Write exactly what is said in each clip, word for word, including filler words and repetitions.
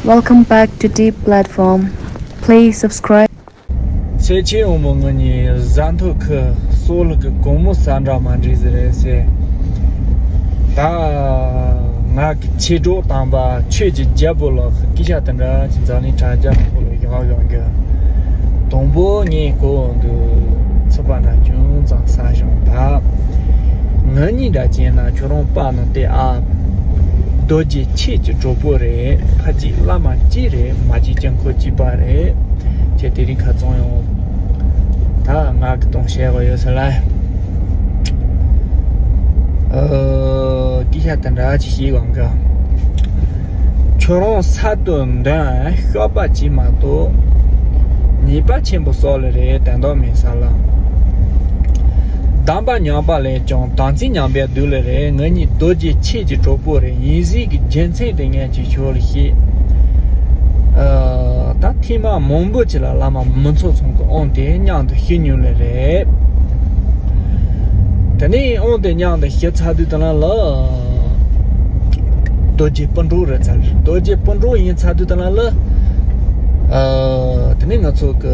Welcome back to Deep Platform. Please subscribe. ཚེ་ཆེན་འོ་མོ་ངུ་ཉིན་གཟའ་མཐོ་ཁུ་སོག་ལུག་གི་གོང་མོ་ས་འདྲ་མ་འདྲེས་ཟེར་རེད་ཟེར། ད་ང་གི་ཆེ་གྲོགས་དམ་པ་ཆོས་ཀྱི་རྒྱལ་པོ་ལགས་ཀྱི་སྐད་ཆ་དེ་འདྲ་ཅིག་འཛམ་གླིང་དྲ་རྒྱ་ཁོ་ལ་ཡག་ཡག་གི། དང་པོ་ངས་གོ་འདུག་ཚིག་པ་འདྲ་ཅུང་ཙམ་ཟ་བྱུང་ད། ང་གཉིས་འདྲ་བྱས་ན་ཁྱོད་རང་པ་ནི་དེ་ཨ། རྡོ་རྗེ་ཆོས་ཀྱི་གྲོགས་པོ་རེད། ཕ་གཅིག་བླ་མ་གཅིག་རེད། མ་གཅིག་དཀྱིལ་འཁོར་གཅིག་པ་རེད། ཁྱེད་དེ་རིང་ཁ་ཚང་ཡོང་། ད་ང་གི་གཏོང་བཤད་པ་ཡོད་ས་ལ། ཨ། སྐད་ཆ་དེ་འདྲ་ཅིག་བཤད་གོང་གི། ཁྱོད་རང་ས་དོན་འདོན་ཤོག་པ་གཅིག་མ་གཏོགས། ཉེས་པ་ཆེན་པོ་སོགས་ལ་རེད་དན་རྟགས་མེད་ས་ལ། གདམས་པ་ཉམས་པ་ལས་ཀྱང་དམ་ཚིག་ཉམས་པའི་སྡུག་ལ་རེད། ང་གཉིས་རྡོ་རྗེ་ཆོས་ཀྱི་གྲོགས་པོ་རེད། ཡིན་ཟིག་གི་རྒྱུ་མཚན་དེ་ངས་ཅིག་ཁྱོད་ལ་བཤད། ཨ། ད་ཐེངས་མ་མང་པོ་ཅིག་ལ་བླ་མ་མི་ཚོགས་ཚང་གི་དབང་དེ་མཉམ་དུ་ཤི་མྱོང་ལེ་རེད། དེ་ནས་དབང་དེ་མཉམ་དུ་ཤི་ཚར་དུས་དེ་ན་ལ། རྡོ་རྗེ་སྤུན་གྲོགས་རེད་ཚར། རྡོ་རྗེ་སྤུན་གྲོགས་ཡིན་ཚར་དུས་དེ་ན་ལ། ཨ། དེ་ནས་ང་ཚོ་གི་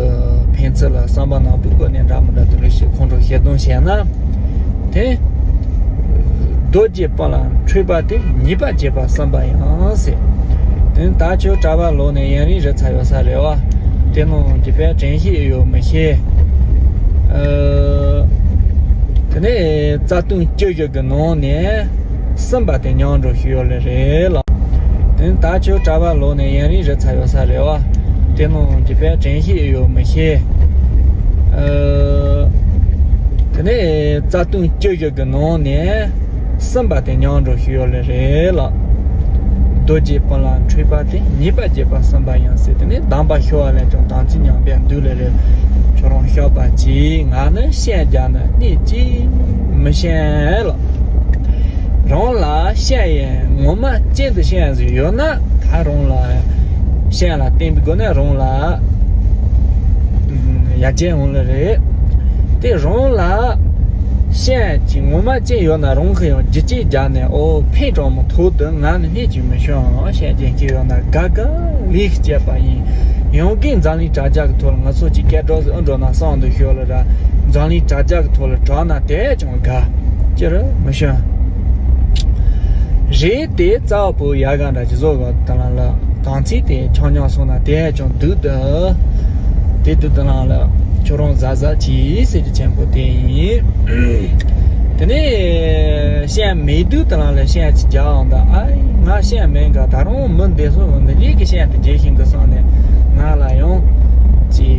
ཕན་ཚུན་ལ་བསམ་པ་ནང་པུ་གོ་ནས་འདྲ་མི་འདྲ་དུ་རེ་ཞིག་ཁོང་ཁྲོ་ཞེ་སྡང་བྱས་ན། དེ། རྡོ་རྗེ་སྤུན་ལ་འཁྲུལ་པ་དེ་ཉེས་པ་བྱས་པ་བསམ་པ་ཡང་ཟེར། དེ་ད་ཆོས་གྲྭ་པ་ལོག་ནས་ཡུན་རིང་རེ་ཚར་ཡོད་ས་རེད་བ། དེ་ནང་གི་དཔེ་དྲན་ཤེས་ཡོད་མི་ཤེས། ཨ། དེ་ནས་རྩ་དོན་བཅུ་བཞི་གི་ནང་ནས་གསུམ་པ་དེ་མཉམ་འགྲོ་ཞུ་ཡོད་ལེ་རེད་ལ། དེ་ད་ཆོས་གྲྭ་པ་ལོག་ནས་ཡུན་རིང་རེ་ཚར་ཡོད་ས་རེད་བ། དེ་ནང་གི་དཔེ་དྲན་ཤེས་ཡོད་མི་ཤེས། ཨ། དེ་ནས་རྩ་དོན་བཅུ་བཞི་གི་ནང་ནས་གསུམ་པ་དེ་མཉམ་འགྲོ་ཞུ་ཡོད་ལེ་རེད་ལ། རྡོ་རྗེ་སྤུན་ལ་འཁྲུལ་པ་དེ་ཉེས་པ་བྱས་པ་བསམ་པ་ཡང་ཟེར། དེ་ནས་གདམས་པ་ཤོར་བ་ལས་ཀྱང་དམ་ཚིག་ཉམས་པའི་སྡུག་ལ་རེད། ཁྱོད་རང་ཤོག་པ་གཅིག་ང་ནི་ཤན་རྒྱག་ནི་གནས་གཅིག་མི་ཤན་ལ། རང་ལ་ཤན་ཡིན་ངོ་མ་ཅན་དུ་ཤན་ཟིག་ཡོད་ན་ད་རང་ལ་ཤན་ལ་བརྟེན་པའི་སྒོ་ནས་རང་ལ་ཡར་རྒྱས་འོང་ལེ་རེད། དེ་རང་ལ་ཤན་གྱི་ངོ་མ་ཅན་ཡོད་ན་རང་གི་ཡང་རྒྱུ་ཅན་རྒྱག་ནས་ཨོ་ཕན་གྲང་མོ་ཐོག་ཏུ་ང་ནི་སྣེ་གཅིག་མི་ཤོང་། ཤན་རྒྱན་གྱི་ཡོད་ན་དགའ་དགའ་ལེགས་སྐྱེས་པ་ཡིན། ཡང་གི་འཛམ་གླིང་དྲ་རྒྱ་གི་ཐོག་ལ་ང་ཚོ་གཅིག་སྐད་སྒྲོག་ཟིག་ཨ་འགྲོ་ན་བསམ་དུ་ཤོར་ལེ་ར། འཛམ་གླིང་དྲ་རྒྱ་གི་ཐོག་ལ་གྲགས་ན་དེ་ཀྱང་དགའ། ཅི་རུ་མི་ཤོང་། རེད་དེ་རྩ་བ་པོ་ཡ་ག་འདྲ་ཅི་བཟོ་ག་དང་ལ་ལ་དང་ཚིག་དེ་ཆང་ཉང་སོང་ན་དེ་ཀྱང་སྡུག་ཏུ། དེ་དུ་དང་ལ་ལ་ཁྱོད་རང་ཟ་ཟ་གྱིས་ཟེར་གྱི་ཆེན་པོ་དེ་ཡིན། དེ་ནས་ཤན་མེད་དུས་དང་ལ་ལ་ཤན་གྱི་རྒྱ་འོང་ད་ཨ་ང་ཤན་མེད་ག་ད་རུང་མི་འདི་སོ་འདི་རིགས་ཀྱི་ཤན་དུ་རྒྱས་ཤིང་གི་སོང་ནས་ང་ལ་ཡང་ཅི།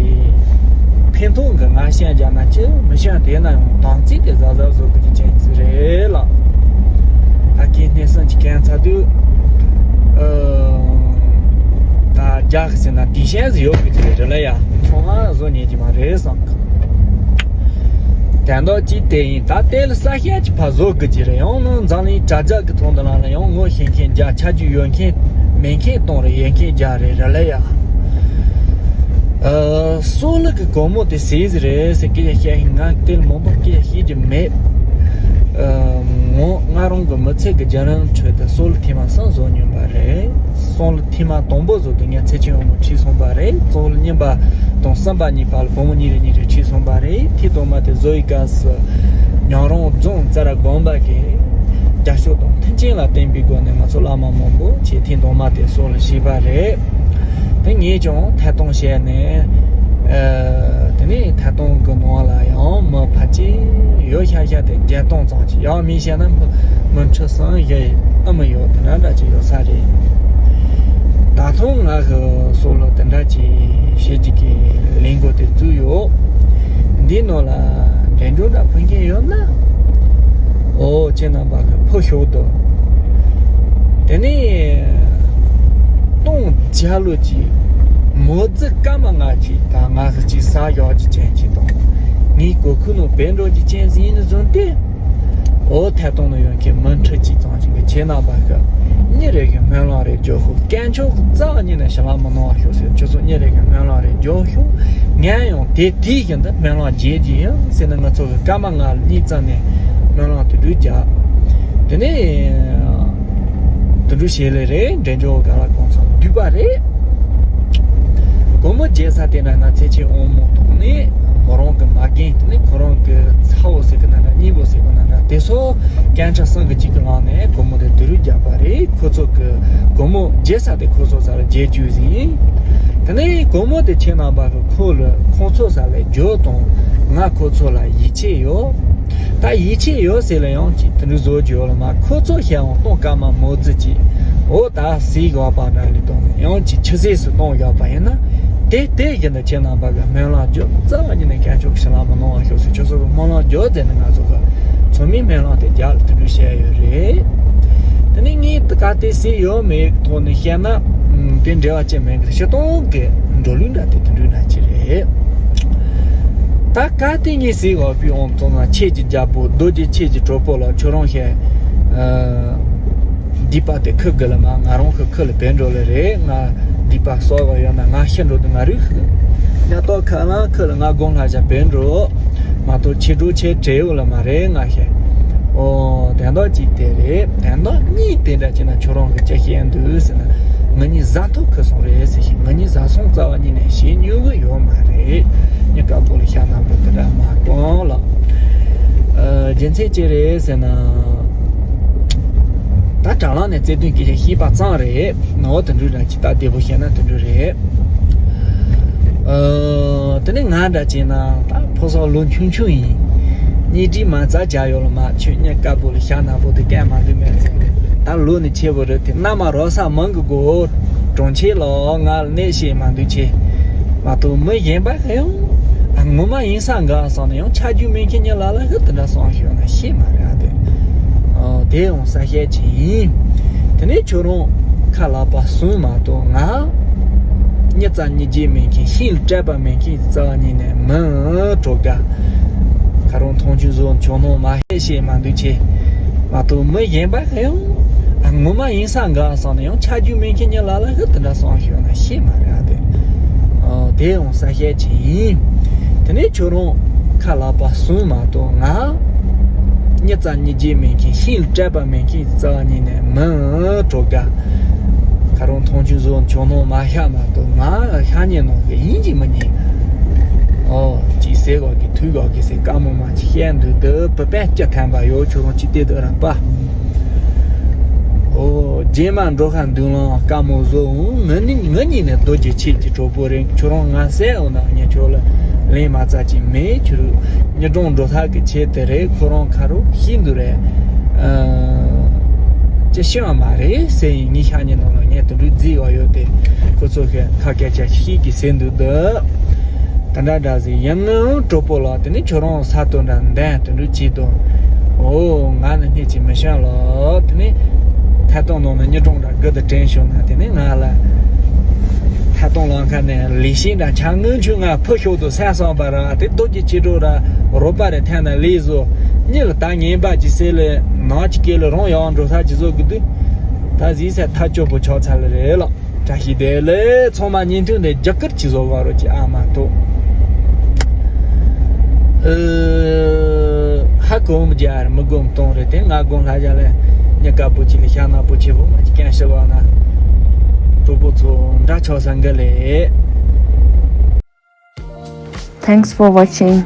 ཕན་ཐོགས་ཀྱི་ང་ཤན་རྒྱག་ན་ཅི་མི་ཤན་དེ་ན་ཡང་དང་ཚིག་དེ་གཟབ་གཟབ་བཟོ་དགོས་ཀྱི་ཅན་ཅི་རེད་ལ། ད་གིན་སྣེ་སྲིན་གྱི་གན་ཚ་དུས། ཨ། ད་རྒྱག་གི་ཟེར་ན་དེ་ཤན་ཟིག་ཡོད་དགོས་ཀྱི་རེད་ལ་ཡ། ཚོང་ང་བཟོ་ཉན་གྱི་མ་རེད་བསམ་གི། དོན་དག་ཅིག་དེ་ཡིན། ད་དེ་ལ་ས་ཤན་གྱི་ཕ་བཟོ་དགོས་ཀྱི་རེད། ཡང་ན་འཛམ་གླིང་དྲ་རྒྱ་གི་ཐོག་འདི་ལ་ལ་ཡང་ངོ་ཤེས་མཁན་རྒྱ་ཆ་རྒྱུས་ཡོད་མཁན་མེད་མཁན་གཏོང་རེད་ཡོད་མཁན་རྒྱ་རེད་ར་ལ་ཡ། ཨ། སོག་ལུག་གི་གོང་མོ་དེ་ཟེར་ཟེར་རེད་ཟེར་སྐད་ཆ་བཤད་ཤིང་ང་དེ་ལ་མང་པོ་སྐད་ཆ་བཤད་ཀྱི་མེད། ཨ། ངོ་ང་རང་གི་མི་ཚེ་གི་རྒྱུན་རིང་ཁྲོད་དུ་སོག་ལུག་ཐེངས་མ་གསུམ་བཟོ་མྱོང་པ་རེད། སོག་ལུག་ཐེངས་མ་དང་པོ་བཟོ་དུས་ངས་ཚེ་ཆེན་འོ་མ་ཁྲིད་སོང་པ་རེད། སོག་ལུག་གཉིས་པ་དང་གསུམ་པ་གཉིས་པ་ལ་བུ་མོ་གཉིས་རེ་གཉིས་རེ་ཁྲིད་སོང་པ་རེད། ཐེངས་དང་མ་དེ་བཟོ་ཡི་སྐབས་སུ་ཉང་རོང་རྫོང་རྩ་ར་དགོན་པ་གི་རྒྱབ་སྐྱོར་དང་མཐུན་རྐྱེན་ལ་བརྟེན་པའི་སྒོ་ནས་ང་ཚོ་བླ་མ་མང་པོ་ཆེ་ཐེངས་དང་མ་དེ་སོག་ལུག་ཤེས་པ་རེད། དེ་ངས་ཀྱང་ཐད་གཏོང་བྱས་ནས། ཨ། དེ་ནས་ཐད་གཏོང་གི་ནང་ལ་ཡང་མི་ཕལ་ཆེར་ཡོད་ཤ་ཤ་དེ་བརྒྱད་སྟོང་ཙམ་ཅིག་ཡང་མིན་བཤད་ན་མི་མི་ཁྲི་གསུམ་བཞི་ཨ་མ་ཡོད་དེ་འདྲ་འདྲ་ཅིག་ཡོད་ས་རེད། ད་ཐེངས་ང་གི་སོག་ལུག་དེ་འདྲ་ཅིག་བྱེད་ཀྱི་གི་ལས་འགུལ་དེ་བཙུགས་ཡོད། འདིའི་ནང་ལ་འབྲེལ་འགྲོ་འདྲ་ཕུལ་མཁན་ཡོད་ན། ཨོ་ཁྱེད་རྣམ་པ་གི་ཕུལ་ཤོག་དོ། དེ་ནས་སྟོང་བརྒྱ་ལོ་གཅིག་མོ་རྫི་སྐར་མ་ལྔ་གཅིག་དང་ང་གི་གཅིག་ས་ཡག་གི་ཅན་གཅིག་དང་། ངའི་གོ་ཁུ་ནང་བེད་འགྲོ་གི་ཅན་ཟིན་ནི་བཟུང་སྟེ། ཨོ་ཐད་གཏོང་ནང་ཡོང་མཁན་མི་ཁྲི་གཅིག་ཙམ་ཞིག་གི་ཁྱེད་རྣམ་པ་གི་ཉིན་རེ་གི་སྨོན་ལམ་རེ་རྒྱོབ་ཤོག་སྐད་ཆོག་རྩ་བ་ཉིད་ནས་ཞི་ལམ་མི་གནང་བ་ཤོག་ཟེར། ཁྱོད་ཚོ་ཉིན་རེ་གི་སྨོན་ལམ་རེ་རྒྱོབ་ཤོག་ངས་ཡང་དེ་དེའི་བཞིན་དུ་སྨོན་ལམ་རྒྱག་གི་ཡིན་ཟེར་ནས་ང་ཚོ་གི་སྐར་མ་ལྔ་གཉིས་ཙམ་ནས་སྨོན་ལམ་དེ་འདྲ་རྒྱག་དེ་ནས་དེ་འདྲ་བྱས་ལེ་རེད། འབྲེལ་འགྲོ་ག་ལ་གང་ཚང་། བཞུགས་པ་རེད། སྒོར་མོ་བརྗེ་ས་དེ་འདྲ་ན་ཚེ་ཆེ་དབང་མོ་དང་ནི་མོ་རང་གི་མ་རྒན་དེ་ནི་ཁོ་རང་གི་ཚ་བོ་ཟེར་གི་ན་འདྲ་གཉེན་པོ་ཟེར་གི་ན་འདྲ་དེ་ཚོ་སྐད་ཆ་གསུམ་གི་གཅིག་གི་ལངས་ནས་སྒོར་མོ་དེ་བསྡུ་རུབ་རྒྱག་པ་རེད། ཁོ་ཚོ་གི་སྒོར་མོ་བརྗེ་ས་དེ་ཁོ་ཚོ་ས་ལ་བརྗེ་བཅུག་ཟིན། དེ་ནས་སྒོར་མོ་དེ་ཁྱེད་རྣམ་པ་གི་ཁོ་ལ་ཁོང་ཚོ་ས་ལ་རྒྱུ་དང་ང་ཁོ་ཚོ་ལ་ཡིད་ཆེས་ཡོད། ད་ཡིད་ཆེས་ཡོད་ཟེར་ལ་ཡང་ཅིག་དེ་འདྲ་བཟོ་རྒྱུ་ཡོད་ལ་མ། ཁོ་ཚོ་ཤ་ཡང་གཏོང་དཀའ་མ་མོ་ཙི་ཅིག་འོ་ད་སྲིད་ག་བ་པ་འདྲ་ལི་གཏོང་ཡང་ཅིག་ཆུ་སྲིད་སུ་གཏོང་བཞག་པ་ཡིན་ན། དེ་དེ་བཞིན་དུ་ཁྱེད་རྣམ་པ་གི་སྨོན་ལམ་རྒྱུ་རྩ་བ་ཉིད་ནས་མཁན་མཆོག་གི་ཕྱི་ལམ་མི་གནང་བ་ཤོག་ཟེར་ཁྱོད་ཚོ་གི་སྨོན་ལམ་རྒྱུ་ཟེར་ནས་ང་ཚོ་གི་ཚོ་མིའི་སྨོན་ལམ་དེ་རྒྱག་ལ་དེ་འདྲ་བཤད་ཡོད་རེད། དེ་ནས་ངས་ད་ག་དེ་སྲིད་ཡོད་མེད་ཐོག་ནས་བཤད་ན། ཨུམ། དེ་འབྲེལ་བ་ཅི་མེད་གི་སྤྱིར་བཏང་གི་འགྲོ་ལུགས་འདྲ་དེ་དེ་འདྲ་འདྲ་ཅི་རེད། ད་ག་དེ་ངས་ཟིག་འོག་པའི་འོང་ཙང་ན་ཆེད་ཀྱི་རྒྱལ་པོ་རྡོ་རྗེ་ཆེད་ཀྱི་གྲོགས་པོ་ལ་ཁྱོད་རང་ཤེས། ཨ། འདི་པ་དེ་ཁུ་དགུ་ལ་མ་ང་རང་ཁུ་ཁུ་ལ་བེད་འགྲོ་ལ་རེད། ང་འདི་པ་གསོག་ག་ཡོད་ན་ང་ཤི་འགྲོ་དུ་ང་རུ་ཤི། ཉ་ཏོ་ཁ་ལང་ཁུ་ལ་ང་དགོང་ལྷ་བྱ་བེད་འགྲོ། མ་གཏོགས་ཆེ་འགྲོ་ཆེ་བྲེ་ཡོད་ལ་མ་རེད་ང་ཤེས། ཨོ་དན་རྟགས་གཅིག་དེ་རེད། དན་རྟགས་གཉིས་དེ་འདྲ་བྱས་ན་ཁྱོད་རང་གི་ཅི་ཤེས་འདུག་ཟེར་ན། ང་གཉིས་བཟའ་ཐོ་ཁུ་སོང་རེད་ཟེར་ཞིང་ང་གཉིས་བཟའ་སོང་རྩ་བ་ཉིད་ནས་ཤེས་མྱོང་གི་ཡོད་མ་རེད། ཉི་དཀར་པོ་ལ་ཤ་ནག་པོ་དེ་འདྲ་མ་གོང་ལ། ཨ། རྒྱུ་མཚན་ཅི་རེད་ཟེར་ན། ད་དྲ་ལམ་ནས་བརྩེ་དུང་སྐད་ཆ་ཤེས་པ་ཙམ་རེད། ནོར་དུ་འགྲོ་ར་ཅི་ད་བདེ་པོ་བཤད་ན་དུ་འགྲོ་རེད། ཨ། དེ་ནས་ང་འདྲ་བྱས་ན་ད་ཕོ་སོགས་ལོ་ཆུང་ཆུང་ཡིན། གཉིས་སྒྲིག་མ་རྩ་བྱ་ཡོད་ལ་མ་ཆོས་ཉག་དཀར་པོ་ལ་ཤ་ནག་པོ་དེ་སྐད་མ་འདུག་མེད་ཚེ་ད་ལོ་ནི་ཆེ་བོ་རེད་དེ་མནའ་མ་རོ་ས་མང་གི་གོ། གྲོང་ཁྱེར་ལ་ང་ལ་གནས་ཤེས་མ་འདུག་ཆེ། མ་གཏོགས་མི་གཞན་པ་གང་ཡང་ཨ་ངོ་མ་ཡིན་ས་འགའ་སང་ནས་ཡང་ཆ་རྒྱུས་མེད་མཁན་ཉིད་ལ་ལ་ཧི་དེ་འདྲ་སང་ཤོད་ན་ཤེས་མ་རེད་དེ། ཨ་དེ་ཡང་ས་བཤད་ཅིག་ཡིན། དེ་ནས་ཁྱོད་རང་ཁ་ལག་པ་གསུམ་མ་གཏོགས་ང་། མྱི་རྩ་མྱི་རྗེས་མེད་མཁན་ཤིང་ལ་སྤྲད་པ་མེད་མཁན་རྩ་བ་ཉིད་ནས་མི་གྲོགས་དགའ། ཁ་རོང་མཐོང་ཆུང་བཟོ་ཆུང་ནོ་མ་ཤེས་ཤེས་མ་འདུག་ཆེ། མ་གཏོགས་མི་གཞན་པ་གང་ཡང་ངོ་མ་ཡིན་ས་འགའ་སང་ནས་ཡང་ཆ་རྒྱུས་མེད་མཁན་ཉིད་ལ་ལ་ཧི་དེ་འདྲ་སང་ཤོད་ན་ཤེས་མ་རེད་དེ། ཨ་དེ་ཡང་ས་བཤད་ཅིག་ཡིན། དེ་ནས་ཁྱོད་རང་ཁ་ལག་པ་གསུམ་མ་གཏོགས་ང་། མྱི་རྩ་མྱི་རྗེས་མེད་མཁན་ཤིང་ལ་སྤྲད་པ་མེད་མཁན་རྩ་བ་ཉིད་ནས་མི་གྲོགས་དགའ། ཁ་རོང་མཐོང་ཆུང་བཟོ་ཆུང་ནོ་མ་ཤ་མ་གཏོགས་ང་ཤ་ཉེ་ནོ་གི་ཡིན་གྱི་མི་ཉན། ཨོ་ཅིག་ཟེར་གོ་གི་ཐུག་གོ་གི་ཟེར་དཀའ་མོ་མ་ཅིག་བཤད་འདུག་འདི་བུ་པན་སྐྱ་ཐན་པ་ཡོད་ཁྱོད་རང་ཅིག་བལྟས་འདུག་ར་པ། ཨོ་རྗེས་མ་འགྲོ་ཁ་མདུན་ལམ་དཀའ་མོ་བཟོ་འོང་ངི་ནི་ངི་གཉིས་ནས་རྡོ་རྗེ་ཆེད་ཀྱི་གྲོགས་པོ་རེད། ཁྱོད་རང་ང་ཟེར་འོ་ན་ངས་ཁྱོད་ལ་ལན་མ་རྩ་ཅིག་མེད་ཁྱོད་རུ་ཉི་གྲོང་འགྲོ་ཐག་གི་ཆེད་དེ་རེད། ཁོ་རང་ཁ་རུ་ཤི་འདུག་རེད། ཨ་ཅི་ཤི་བ་མ་རེད་ཟེར་ཡིན་ངའི་ཤ་ཉེ་ནང་ལ་ངས་དུ་འགྲོ་རྫི་བ་ཡོད་དེ་ཁོ་ཚོ་ཤི་ཁ་སྐད་ཆ་ཤི་གི་ཟེར་འདུག་འདི། ད་འདྲ་འདྲ་ཟིག་ཡང་ངའང་གྲོགས་པོ་ལགས་དེ་ནི་ཁྱོད་རང་ས་དོན་འདྲ་འདན་དུ་འགྲོ་ཅིག་དང་། ཨོ་ང་ནི་སྣེ་གཅིག་མི་ཤང་ལགས་དེ་ནི་ཐད་གཏོང་ནང་ནས་ཉི་གྲོང་འདྲ་དགུ་དུ་དྲན་བྱུང་ན་དེ་ནི་ང་ལ་ཐད་གཏོང་ལག་ཁ་ནས་ལས་ཤིང་འདྲ་ཆ་ངན་ཆུ་ང་ཕུ་ཤོག་ཏུ་སེམས་བསམ་པ་ར་དེ་རྡོ་རྗེ་ཆེ་གྲོགས་ར་རོ་པ་རེ་ཐན་ན་ལས་བཟོ་གཉིད་ལ་ད་ངན་པ་ཅིག་སེ་ལས་ནག་ཅིག་སྐེ་ལ་རང་ཡང་འགྲོ་ས་ཅིག་བཟོ་གི་འདུག་ད་ཟིག་སེ་ཐག་ཆོད་པོ་ཆགས་ཚར་ལ་རེད་ལགས། བཀྲ་ཤིས་བདེ་ལེགས། ཚང་མ་བརྙན་ཐུང་འདི་རྒྱ་གར་གྱིས་བཟོ་བ་རོ་གྱི་ཨ་མ་ཐོ། ཨ་ཧ་གོ་མི་རྒྱ་ར་མི་གོ་མི་གཏོང་རེད་དེ་ང་དགོང་ལྷ་རྒྱ་ལ་ཉི་དཀར་པོ་ཆེ་ལ་ཤ་ནག་པོ་ཆེ་བོ་ང་ཅི་ཀན་ཤི་བ་ན་གྲོགས་པོ་ཚོ་འདྲ་ཆོག་ས་འགའ་ལས། Thanks for watching.